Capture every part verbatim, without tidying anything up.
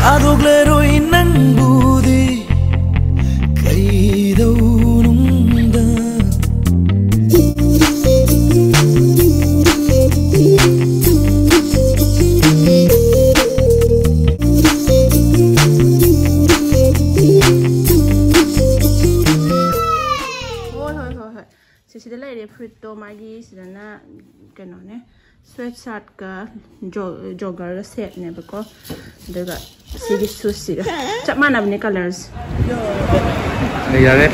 ꯊꯥꯗꯣꯛꯂꯔꯣꯏ ꯅꯪꯕꯨꯗꯤ ꯀꯩꯗꯧꯅꯨꯡꯗ꯫ ꯍꯣꯏ, ꯍꯣꯏ, ꯍꯣꯏ, ꯍꯣꯏ꯫ ꯁꯤ ꯁꯤꯗ ꯂꯩꯔꯦ ꯐꯨꯔꯤꯠꯇꯣ, ꯃꯥꯒꯤ ꯁꯤꯗꯅ ꯀꯩꯅꯣꯅꯦ, ꯁ꯭ꯋꯦꯠ ꯁꯥꯔꯠꯀ ꯖꯣ-, ꯖꯣꯒꯔꯒ ꯁꯦꯠꯅꯦꯕꯀꯣ꯫ ꯑꯗꯨꯒ ꯁꯤꯒꯤ ꯁꯨꯁꯁꯤꯒ ꯆꯞ ꯃꯥꯟꯅꯕꯅꯦ ꯀꯂꯔꯁꯦ꯫ ꯌꯥꯔꯦ꯫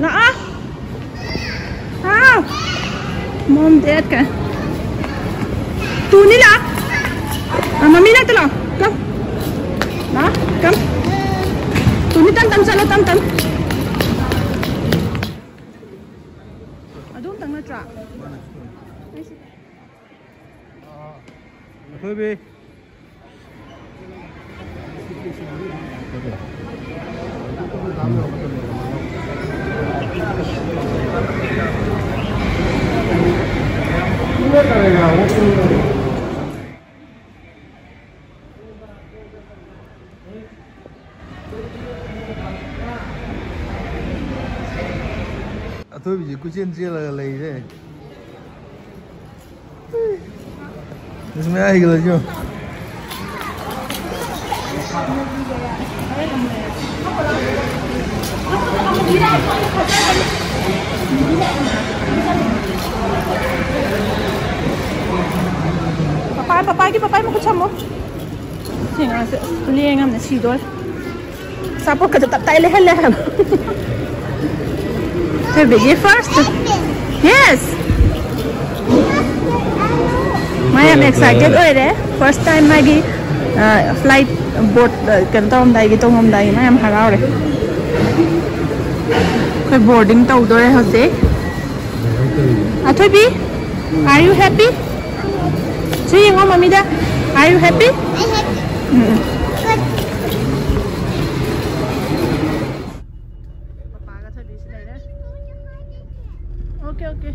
ꯂꯥꯛꯑꯣ꯫ ꯍꯥꯎ꯫ ꯃꯣꯝ ꯗꯦꯠꯀ꯫ ꯇꯨꯅꯤ ꯂꯥꯛ꯫ ꯑ, ꯃꯃꯤ ꯅꯠꯇ ꯂꯥꯛꯑꯣ꯫ ꯀꯝ꯫ ꯂꯥꯛꯑꯣ꯫ ꯀꯝ꯫ ꯇꯨꯅꯤ ꯇꯝ ꯇꯝ ꯆꯠꯂꯣ, ꯇꯝ ꯇꯝ꯫ ꯑꯗꯨ ꯑꯝꯇꯪ ꯅꯠꯇ꯭ꯔꯥ? ꯑꯊꯣꯏꯕꯤ꯫ ꯑꯊꯣꯏꯕꯤꯁꯦ ꯀꯣꯏꯆꯦꯟ ꯆꯦꯜꯂꯒ ꯂꯩꯔꯦ꯫ ꯃꯌꯥ ꯍꯤꯒꯠꯂꯁꯤ ꯌꯦꯡꯉꯨ꯫ ꯄꯄꯥ, ꯄꯄꯥꯒꯤ, ꯄꯄꯥꯒꯤ ꯃꯈꯨꯠ ꯁꯝꯃꯣ꯫ ꯁꯤ ꯑꯉꯥꯡꯁꯦ ꯈꯨꯂꯦꯡ ꯑꯃꯅ ꯁꯤꯗꯣꯔꯦ꯫ ꯑꯆꯥꯄꯣꯠꯀꯗꯣ ꯇꯞꯇꯥꯏ ꯂꯩꯍꯜꯂꯦ ꯍꯥꯏꯕ꯫ ꯊꯣꯏꯕꯤꯒꯤ first꯫ Yes꯫ ꯃꯥ ꯌꯥꯝ excited ꯑꯣꯏꯔꯦ꯫ First time ꯃꯥꯒꯤ, ꯑ, flight board, ꯑ, ꯀꯩꯅꯣ ꯇꯧꯔꯝꯗꯥꯏꯒꯤ, ꯇꯣꯡꯉꯝꯗꯥꯏꯒꯤ ꯃꯥ ꯌꯥꯝ ꯍꯔꯥꯎꯔꯦ꯫ ꯑꯩꯈꯣꯏ boarding ꯇꯧꯗꯣꯔꯦ ꯍꯧꯖꯤꯛ꯫ ꯑꯊꯣꯏꯕꯤ, are you happy? ꯁꯤ ꯌꯦꯡꯉꯣ ꯃꯃꯤꯗ꯫ Are you happy? ꯎꯝ, ꯎꯝ꯫ ꯄꯄꯥꯒ ꯊꯣꯏꯕꯤꯁꯨ ꯂꯩꯔꯦ꯫ Okay, okay.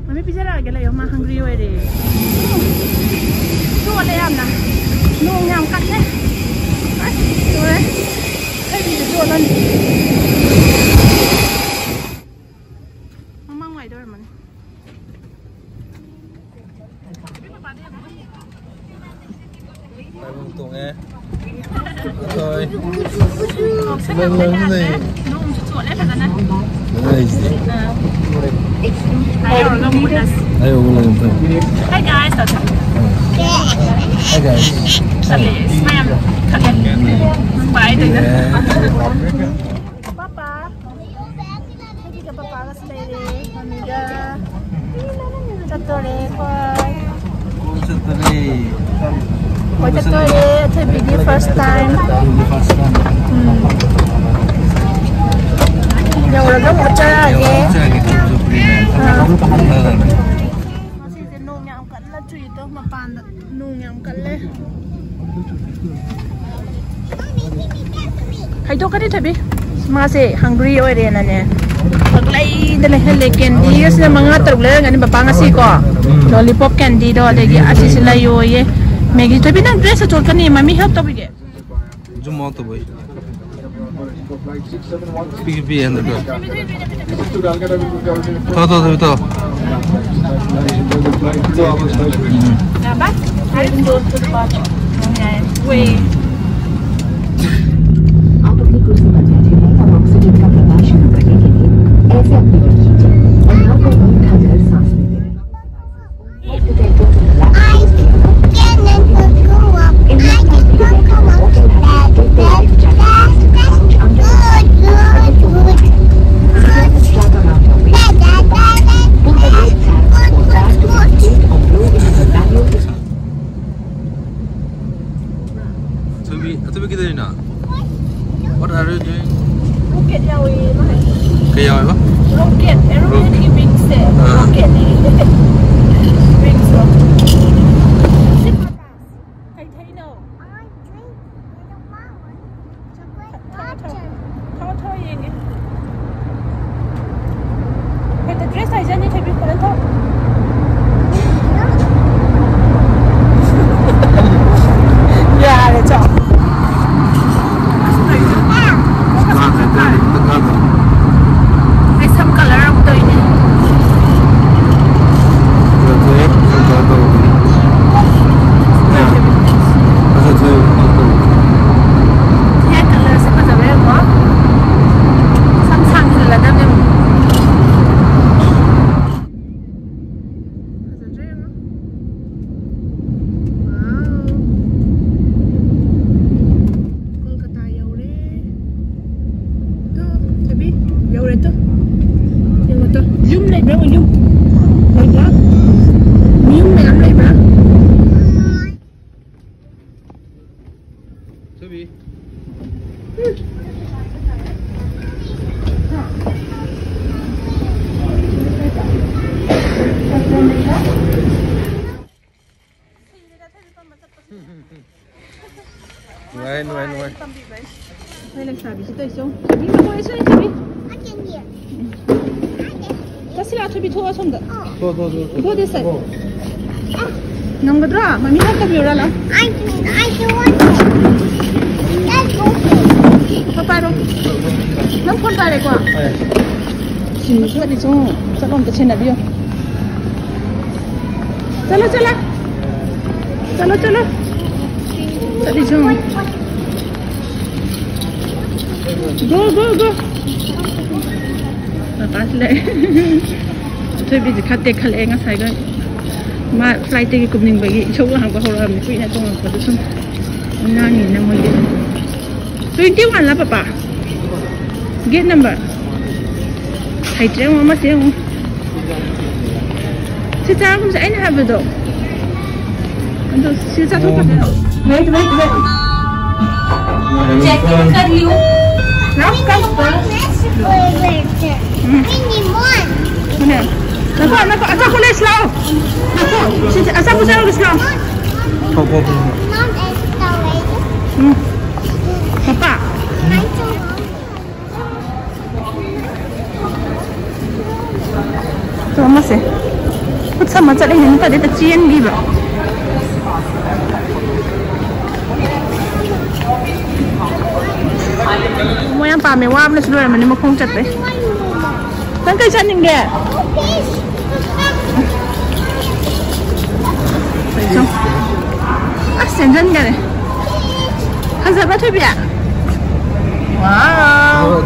ꯃꯃꯤ ꯄꯤꯖꯔꯛꯑꯒꯦ, ꯂꯩꯌꯣ, ꯃꯥ ꯍꯪꯒ꯭ꯔꯤ ꯑꯣꯏꯔꯦ꯫ ꯆꯣꯠꯂꯦ ꯌꯥꯝꯅ꯫ ꯅꯣꯡ ꯌꯥꯝ ꯀꯜꯂꯦ꯫ ꯑꯁ, ꯂꯣꯏꯔꯦ꯫ ꯑꯩꯒꯤꯁꯦ ꯆꯣꯠꯂꯅꯤ꯫ ꯃꯃꯥꯡ ꯋꯥꯏꯗ ꯑꯣꯏꯔꯝꯃꯅꯤ꯫ ꯇꯥꯏꯕꯪ ꯇꯣꯡꯉꯦ꯫ ꯑꯩꯈꯣꯏ ꯅꯣꯡꯁꯨ ꯆꯣꯠꯂꯦ ꯐꯖꯅ꯫ ꯂꯩꯁꯤꯗꯤ꯫ ꯑꯥ꯫ ꯍꯥꯏ ꯌꯧꯔꯒ ꯑꯃꯨꯛ ꯎꯅꯁꯤ꯫ ꯑꯩ ꯑꯃꯨꯛ ꯂꯩꯔꯝ ꯇꯧ꯫ Hi guys ꯇꯧꯁꯦ꯫ Hi guys꯫ ꯇꯜꯂꯦ, ꯏꯁ ꯃꯌꯥꯝ ꯈꯠꯂꯦ꯫ ꯎꯝ꯫ Bye ꯇꯧꯅ꯫ ꯑꯦ꯫ ꯄꯥꯄꯥ꯫ ꯑꯩꯒꯤꯒ ꯄꯥꯄꯥꯒꯁꯨ ꯂꯩꯔꯦ꯫ ꯃꯃꯤꯒ ꯆꯠꯇꯣꯔꯦ ꯑꯩꯈꯣꯏ꯫ ꯀꯣꯏ ꯆꯠꯇꯣꯔꯦ꯫ ꯀꯣꯏ ꯆꯠꯇꯣꯔꯦ꯫ ꯑꯊꯣꯏꯕꯤꯒꯤ first time꯫ ꯑꯊꯣꯏꯕꯤꯒꯤ first time꯫ ꯎꯝ꯫ ꯌꯧꯔꯒ ꯑꯃꯨꯛ ꯆꯠꯆꯔꯛꯑꯒꯦ꯫ ꯌꯧꯔꯒ ꯆꯠꯆꯔꯛꯑꯒꯦ, ꯑꯊꯣꯏꯕꯤꯁꯨ free ꯅꯦ꯫ ꯑꯥ꯫ ꯉꯁꯤꯁꯦ ꯅꯣꯡ ꯌꯥꯝ ꯀꯟꯅ ꯆꯨꯏꯗꯣ ꯃꯄꯥꯟꯗ꯫ ꯅꯣꯡ ꯌꯥꯝ ꯀꯜꯂꯦ꯫ ꯍꯩꯗꯣꯛꯀꯅꯤ ꯊꯣꯏꯕꯤ꯫ ꯃꯥꯁꯦ hungry ꯑꯣꯏꯔꯦꯅꯅꯦ꯫ ꯄꯪꯂꯩꯗ ꯂꯩꯍꯜꯂꯦ꯫ Candy ꯒꯁꯤꯅ ꯃꯉꯥ ꯇꯔꯨꯛ ꯂꯩꯔꯝꯒꯅꯤ ꯄꯄꯥ ꯉꯁꯤ ꯀꯣ꯫ ꯎꯝ꯫ Lollipop candy ꯗꯣ, ꯑꯗꯒꯤ ꯑꯁꯤꯁꯨ ꯂꯩꯌꯣꯌꯦ꯫ Maggi꯫ ꯊꯣꯏꯕꯤ, ꯅꯪ dress ꯆꯣꯠꯀꯅꯤ, ꯃꯃꯤ help ꯇꯧꯕꯤꯒꯦ꯫ Zoom out ꯇꯧꯕ ꯑꯩ꯫ ꯄꯤꯒꯦ, ꯄꯤꯒꯦ, ꯍꯟꯗꯛ ꯄꯤꯔꯣ꯫ ꯊꯣꯛꯑꯣ, ꯊꯣꯛꯑꯣ, ꯊꯣꯛꯑꯣ, ꯊꯣꯛꯑꯣ꯫ ꯎꯝ꯫ Wait. आप अपनी कुर्सी पर बैठे हैं और ऑक्सीजन का प्रवाह शुरू करने के लिए ऐसे अपनी ओर खींचें और नाक और मुंह ढककर सांस लेते रहें। ꯑꯊꯣꯏꯕꯤ, ꯑꯊꯣꯏꯕꯤ ꯀꯩꯗꯧꯔꯤꯅꯣ? What are you doing? Rocket ꯌꯥꯎꯏ ꯃꯥ ꯍꯥꯏ꯫ ꯀꯩ ꯌꯥꯎꯋꯦꯕ? Rocket, aeroplane ꯒꯤ wings ꯁꯦ꯫ ꯑꯥ꯫ Rocket ꯅꯦ꯫ Wings ꯇꯣ꯫ ꯀꯩ ꯊꯛꯏꯅꯣ? ꯊꯛꯑꯣ, ꯊꯛꯑꯣ꯫ ꯊꯛꯑꯣ, ꯊꯛꯑꯣ, ꯌꯦꯡꯒꯦ꯫ ꯑꯩꯈꯣꯏꯗ Dress ꯍꯥꯏꯖꯅꯤ, ꯊꯣꯏꯕꯤ, ꯐꯖꯅ ꯊꯣꯛ꯫ ꯌꯥꯔꯦ, ꯆꯣ꯫ ꯑꯩ ꯁꯝ color ꯑꯃꯨꯛ ꯇꯧꯔꯤꯅꯦ꯫ Hair colorꯁꯦ ꯐꯖꯕ ꯌꯦꯡꯉꯣ꯫ ꯁꯝ ꯁꯥꯡꯖꯤꯜꯂꯗꯕꯅꯦ ꯑꯃꯨꯛ꯫ ꯐꯖꯗ꯭ꯔꯥ ꯌꯦꯡꯉꯣ꯫ Wow꯫ ꯀꯣꯜꯀꯇꯥ ꯌꯧꯔꯦ꯫ ꯇꯨ, ꯊꯣꯏꯕꯤ, ꯌꯧꯔꯦ ꯇꯨ꯫ ꯌꯦꯡꯉꯣ ꯇꯨ꯫ ꯌꯨꯝ ꯂꯩꯕ꯭ꯔꯥ? ꯌꯨꯝ ꯂꯩꯕ꯭ꯔꯥ? ꯃꯌꯨꯝ ꯃꯌꯥꯝ ꯂꯩꯕ꯭ꯔꯥ? ꯊꯣꯏꯕꯤ꯫ ꯅꯨꯡꯉꯥꯏ, ꯅꯨꯡꯉꯥꯏ, ꯅꯨꯡꯉꯥꯏ꯫ ꯅꯣꯏ ꯂꯩꯁꯥꯕꯤꯁꯤ ꯇꯧꯏꯁꯦ ꯌꯦꯡꯉꯨ꯫ ꯊꯣꯏꯕꯤ, ꯃꯈꯣꯏ ꯁꯣꯏ ꯊꯣꯏꯕꯤ꯫ ꯆꯠꯁꯤ ꯂꯥꯛꯑꯣ, ꯊꯣꯏꯕꯤ, ꯊꯣꯛꯑꯣ ꯑꯁꯣꯝꯗ꯫ ꯊꯣꯛꯑꯣ, ꯊꯣꯛꯑꯣ, ꯊꯣꯛꯑꯣ꯫ Go this side꯫ ꯉꯝꯒꯗ꯭ꯔꯣ? ꯃꯃꯤ ꯍꯦꯜꯞ ꯇꯧꯕꯤꯌꯨꯔꯥ ꯂꯥꯎ꯫ I, I don't want to. That's okay꯫ Phone ꯄꯥꯏꯔꯣ꯫ ꯅꯪ ꯐꯣꯟ ꯄꯥꯏꯔꯦꯀꯣ? ꯄꯥꯏꯔꯦ꯫ ꯁꯤꯡꯕ ꯁꯣꯠꯂꯤꯁꯦ ꯌꯦꯡꯉꯨ꯫ ꯆꯠꯂꯣ ꯑꯝꯇ ꯁꯦꯟꯅꯕꯤꯌꯣ꯫ ꯆꯠꯂꯣ, ꯆꯠꯂꯣ꯫ ꯆꯠꯂꯣ, ꯆꯠꯂꯣ꯫ ꯆꯠꯂꯤꯁꯦ ꯌꯦꯡꯉꯨ꯫ Go, go, go꯫ ꯃꯄꯥꯁꯤ ꯂꯥꯛꯑꯦ꯫ ꯑꯊꯣꯏꯕꯤꯁꯦ ꯈꯔ ꯇꯦꯛꯈꯠꯂꯛꯑꯦ ꯉꯁꯥꯏꯒ꯫ ꯃꯥ flightꯇꯒꯤ ꯀꯨꯝꯅꯤꯡꯕꯒꯤ ꯏꯁꯧ ꯂꯥꯡꯕ ꯍꯧꯔꯛꯑꯕꯅꯤ꯫ ꯀꯨꯏꯅ ꯇꯣꯡꯉꯛꯄꯗ ꯁꯨꯝ ꯉꯥꯡꯉꯤꯅ ꯃꯣꯏꯗꯤ꯫ Twenty one ꯂꯥ, ꯄꯄꯥ? Gate number꯫ ꯍꯩꯇ꯭ꯔꯦ, ꯑꯃꯨꯛ ꯑꯃꯁꯦ ꯑꯃꯨꯛ꯫ ꯁꯤ ꯆꯥꯒꯨꯝꯁꯦ ꯑꯩꯅ ꯍꯥꯏꯕꯗꯣ꯫ ꯑꯗꯣ ꯁꯤ ꯆꯥꯊꯣꯛꯄꯗ꯫ Wait, wait, wait꯫ Checking कर लियो। Come, come, come꯫ ꯎꯝ꯫ ꯉꯥꯏꯈꯣ, ꯉꯥꯏꯈꯣ, ꯑꯆꯥꯄꯣꯠ ꯂꯩꯁꯤ ꯂꯥꯛꯑꯣ꯫ ꯉꯥꯏꯈꯣ, ꯁꯤ, ꯁꯤ, ꯑꯆꯥꯄꯣꯠ ꯆꯥꯔꯨꯒꯦꯁꯤ ꯂꯥꯛꯑꯣ꯫ ꯊꯣꯛ, ꯊꯣꯛ, ꯊꯣꯛ꯫ ꯎꯝ꯫ ꯄꯄꯥ꯫ ꯎꯝ꯫ ꯅꯪꯁꯨ꯫ ꯑꯃꯁꯦ ꯈꯨꯠ ꯁꯝꯃ ꯆꯠꯂꯤꯅꯦ, ꯅꯠꯇ꯭ꯔꯗꯤ ꯍꯦꯛꯇ ꯆꯦꯟꯈꯤꯕ꯫ ꯃꯣꯏ ꯌꯥꯝ ꯄꯥꯝꯃꯦ, ꯋꯥꯕꯅꯁꯨ ꯂꯣꯏꯔꯝꯃꯅꯤ ꯃꯈꯣꯡ ꯆꯠꯄꯩ꯫ ꯅꯪ ꯀꯩ ꯆꯥꯅꯤꯡꯒꯦ? ꯑꯁ, ꯆꯦꯟꯁꯤꯟꯈꯔꯦ꯫ ꯐꯖꯕ꯭ꯔꯥ, ꯊꯣꯏꯕꯤ? ꯋꯥꯎ!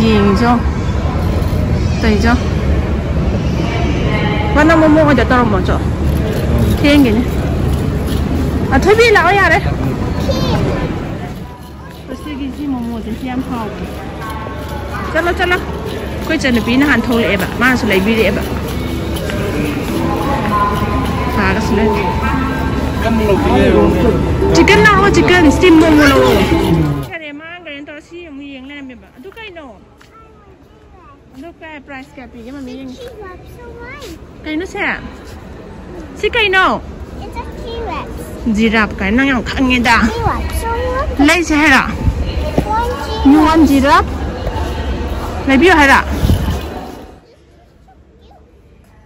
ꯌꯦꯡꯉꯤꯁꯣ꯫ ꯇꯧꯔꯤꯁꯣ꯫ ꯃꯥ ꯅꯪ ꯃꯣꯃꯣ ꯑꯣꯏꯗ ꯇꯧꯔꯝꯃꯣ, ꯆꯣ꯫ ꯊꯦꯡꯒꯤꯅꯤ꯫ ꯑꯊꯣꯏꯕꯤ, ꯂꯥꯛꯑꯣ ꯌꯥꯔꯦ꯫ ꯉꯁꯤꯒꯤ ꯁꯤ ꯃꯣꯃꯣꯁꯦ ꯁꯤ ꯌꯥꯝ ꯍꯥꯎꯕꯅꯦ꯫ ꯆꯠꯂꯣ, ꯆꯠꯂꯣ꯫ ꯑꯩꯈꯣꯏ ꯏꯆꯟꯅꯨꯄꯤ ꯅꯍꯥꯟ ꯊꯣꯛꯂꯛꯑꯦꯕ, ꯃꯥꯅꯁꯨ ꯂꯩꯕꯤꯔꯛꯑꯦꯕ꯫ ꯐꯥꯒꯁꯨ ꯂꯩ꯫ ꯆꯤꯛꯀꯟ ꯂꯧꯔꯣ, ꯆꯤꯛꯀꯟ ꯁ꯭ꯇꯤꯝ ꯃꯣꯃꯣ ꯂꯧꯔꯣ꯫ ꯐꯔꯦ, ꯃꯥꯡꯈ꯭ꯔꯦꯅ ꯇꯧꯔ ꯁꯤ ꯑꯃꯨꯛ ꯌꯦꯡ ꯂꯩꯔꯝꯃꯦꯕ꯫ ꯑꯗꯨ ꯀꯩꯅꯣ? ꯑꯗꯣ ꯀꯌꯥ, ꯄ꯭ꯔꯥꯏꯁ ꯀꯌꯥ ꯄꯤꯒꯦ, ꯃꯃꯤ? ꯌꯦꯡꯒꯦ꯫ T-Rex so wide. ꯀꯩꯅꯣ ꯁꯦ? ꯁꯤ ꯀꯩꯅꯣ? It's a T-Rex. ꯖꯤꯔꯥꯞ ꯀꯥꯏꯅ, ꯅꯪ ꯌꯥꯝ ꯈꯪꯉꯦꯗ꯫ T-Rex so wide. ꯂꯩꯁꯦ ꯍꯥꯏꯔꯣ? One T-Rex. You want giraffe? ꯂꯩꯕꯤꯌꯨ ꯍꯥꯏꯔꯣ?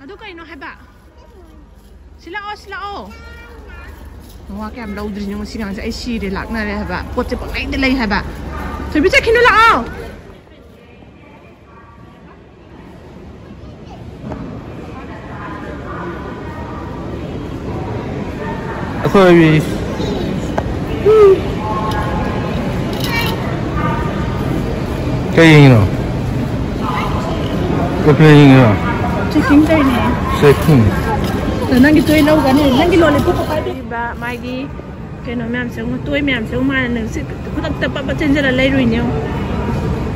ꯑꯗꯨ ꯀꯩꯅꯣ ꯍꯥꯏꯕ? ꯁꯤ ꯂꯥꯛꯑꯣ, ꯁꯤ ꯂꯥꯛꯑꯣ꯫ ꯃꯋꯥ ꯀꯌꯥꯝ ꯂꯧꯗ꯭ꯔꯤꯅꯣ ꯉꯁꯤ ꯉꯥꯡꯁꯦ꯫ ꯑꯩ ꯁꯤꯔꯦ, ꯂꯥꯛꯅꯔꯦ ꯍꯥꯏꯕ꯫ ꯄꯣꯠꯁꯦ ꯄꯪꯂꯩꯗ ꯂꯩ ꯍꯥꯏꯕ꯫ ꯊꯣꯏꯕꯤ, ꯆꯠꯈꯤꯅꯨ, ꯂꯥꯛꯑꯣ꯫ ꯑꯩꯈꯣꯏ ꯀꯩ ꯌꯦꯡꯉꯤꯅꯣ? ꯑꯦꯄ꯭ꯂꯦ ꯌꯦꯡꯉꯤꯔꯣ? Checking ꯇꯧꯔꯤꯅꯦ꯫ Checking꯫ ꯑꯗꯣ ꯅꯪꯒꯤ ꯇꯣꯏ ꯂꯧꯒꯅꯤ꯫ ꯅꯪꯒꯤ lollipop ꯄꯥꯏꯕꯤꯕ ꯃꯥꯒꯤ ꯀꯩꯅꯣ ꯃꯌꯥꯝꯁꯦ ꯌꯦꯡꯉꯨ, ꯇꯣꯏ ꯃꯌꯥꯝꯁꯦ ꯌꯦꯡꯉꯨ, ꯃꯥꯅ ꯅꯪꯁꯦ ꯈꯨꯗꯛꯇ ꯄꯠ ꯄꯠ ꯆꯦꯟꯖꯜꯂ ꯂꯩꯔꯨꯏꯅꯦ ꯌꯦꯡꯉꯨ꯫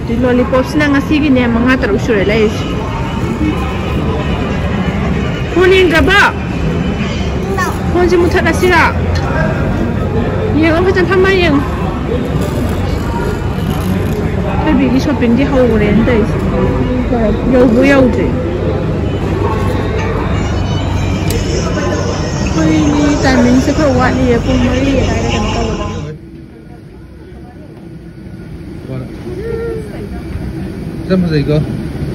ꯑꯗꯨ lollipopꯁꯤꯅ ꯉꯁꯤꯒꯤꯅꯦ ꯃꯉꯥ ꯇꯔꯨꯛ ꯁꯨꯔꯦ ꯂꯩꯔꯤꯁꯦ꯫ ꯐꯣꯟ ꯌꯦꯡꯗ꯭ꯔꯕꯣ? ꯐꯣꯟꯁꯦ ꯃꯨꯊꯠꯂꯁꯤꯔꯥ? ꯌꯦꯡꯉꯣ, ꯐꯖꯅ ꯐꯝꯃ ꯌꯦꯡꯉꯣ꯫ ꯑꯩꯈꯣꯏ ꯕꯤꯒꯤ shoppingꯗꯤ ꯍꯧꯈ꯭ꯔꯦꯅ ꯇꯧꯔꯤꯁꯦ꯫ ꯌꯧꯕꯨ ꯌꯧꯗ꯭ꯔꯤ꯫ ꯑꯩꯈꯣꯏꯒꯤ timingꯁꯦ ꯈꯔ ꯋꯥꯠꯂꯤꯌꯦ, ꯄꯨꯡ ꯃꯔꯤ ꯑꯗꯨꯋꯥꯏꯗ ꯀꯩꯅꯣ ꯇꯧꯒꯗꯕ꯫ ꯌꯥꯝ ꯐꯖꯩꯀꯣ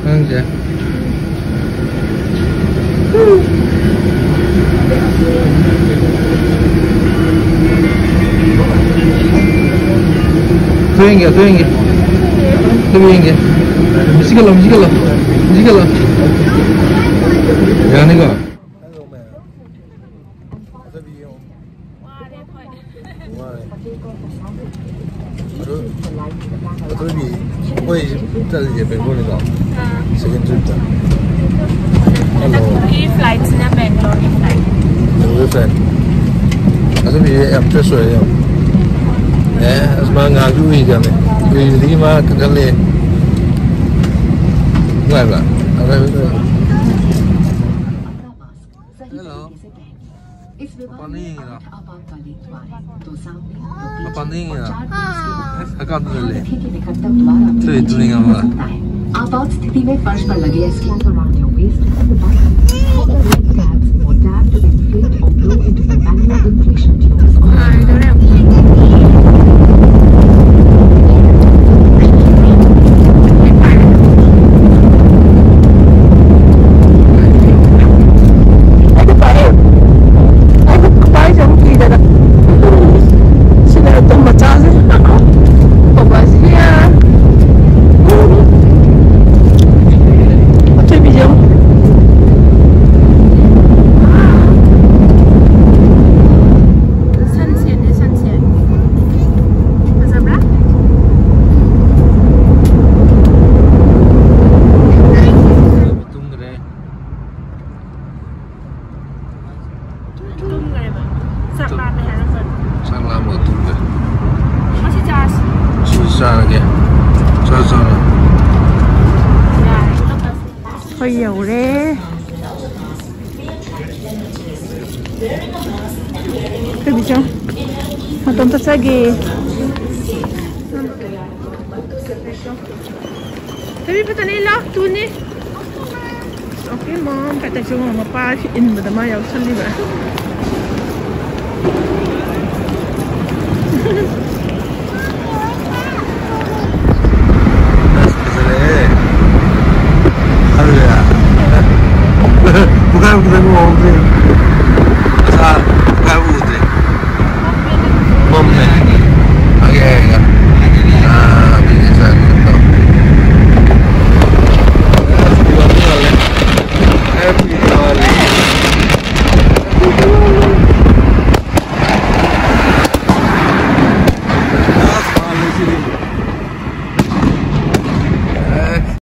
ꯑꯉꯥꯡꯁꯦ꯫ ꯑꯗꯨ ꯌꯦꯡꯒꯦ, ꯑꯗꯨ ꯌꯦꯡꯒꯦ꯫ ꯑꯗꯨ ꯌꯦꯡꯒꯦ꯫ ꯃꯤꯁꯤ ꯈꯜꯂꯣ, ꯃꯤꯁꯤ ꯈꯜꯂꯣ, ꯃꯤꯁꯤ ꯈꯜꯂꯣ꯫ ꯌꯥꯅꯤꯀꯣ? ꯑꯗꯨ, ꯑꯗꯨꯗꯤ ꯑꯩꯈꯣꯏ ꯆꯠꯂꯤꯁꯦ ꯕꯦꯡꯒ꯭ꯂꯣꯔꯅꯤꯀꯣ? ꯑꯥ꯫ Second tripꯇ꯫ ꯍꯟꯗꯛꯀꯤ flightꯁꯤꯅ ꯕꯦꯡꯒ꯭ꯂꯣꯔꯒꯤ flight꯫ ꯕꯦꯡꯒ꯭ꯂꯣꯔ flight꯫ ꯑꯗꯨꯗꯤ ꯌꯥꯝ fresh ꯑꯣꯏꯔꯦ ꯌꯥꯝ꯫ ꯑꯦ, ꯑꯁ, ꯃꯥ ꯉꯥꯏꯍꯥꯛꯇꯤ ꯎꯏꯈ꯭ꯔꯕꯅꯦ꯫ ꯎꯏꯕꯗꯒꯤ ꯃꯥ ꯀꯟꯈꯠꯂꯦ꯫ ꯅꯨꯡꯉꯥꯏꯕ꯭ꯔꯥ? ꯅꯨꯡꯉꯥꯏꯕ ꯇꯧꯔꯦ꯫ Hello꯫ ꯃꯄꯥꯟꯗ ꯌꯦꯡꯉꯤꯔꯣ? ꯃꯄꯥꯟꯗ ꯌꯦꯡꯉꯤꯔꯣ? ꯑꯦ, ꯁꯔꯀꯥꯔꯗ ꯂꯩ꯫ ꯇꯨꯏ, ꯇꯨꯅꯤꯡꯉꯕ? आपात स्थिति में फर्श पर लगे escalator around your waist and the button। Hold the red tabs or tab to inflate or blow into the manual inflation tube। ꯑꯩꯗꯤ ꯄꯥꯏꯔꯦ꯫ ꯑꯩꯗꯤ ꯄꯥꯏꯔꯤꯁꯦ ꯑꯃꯨꯛ ꯀꯤꯗꯅ꯫ ꯁꯤꯅ ꯑꯗꯨꯝ ꯃꯆꯥꯁꯦ꯫ ꯕꯕꯥꯁꯤꯅ꯫ ꯑꯊꯣꯏꯕꯤꯁꯦ ꯑꯃꯨꯛ꯫ Sunsetꯅꯦ, sunset꯫ ꯐꯖꯕ꯭ꯔꯥ? ꯇꯨꯝꯈ꯭ꯔꯦ꯫ ꯇꯨꯝꯈ꯭ꯔꯦꯕ꯫ ꯆꯥꯛ ꯂꯥꯝꯃꯦ ꯍꯥꯏꯔꯝꯕꯅꯤ꯫ ꯆꯥꯛ ꯂꯥꯝꯃꯒ ꯇꯨꯝꯈ꯭ꯔꯦ꯫ ꯃꯁꯤ ꯆꯥꯔꯁꯤ꯫ ꯁꯤ ꯆꯥꯔꯒꯦ꯫ ꯆꯥꯔꯣ, ꯆꯥꯔꯣ꯫ ꯌꯥꯔꯦ꯫ ꯑꯩꯈꯣꯏ ꯌꯧꯔꯦ꯫ ꯊꯣꯏꯕꯤꯆꯥ, ꯃꯇꯣꯝ ꯆꯠꯆꯒꯦ꯫ ꯊꯣꯏꯕꯤ, ꯐꯖꯅ ꯏꯜꯂꯣ, ꯇꯨꯅꯤ꯫ Okay, mom, ꯀꯥꯏ ꯇꯧꯁꯦ, ꯃꯃꯥ ꯃꯄꯥ ꯏꯟꯕꯗ ꯃꯥ ꯌꯥꯎꯁꯜꯂꯤꯕ꯫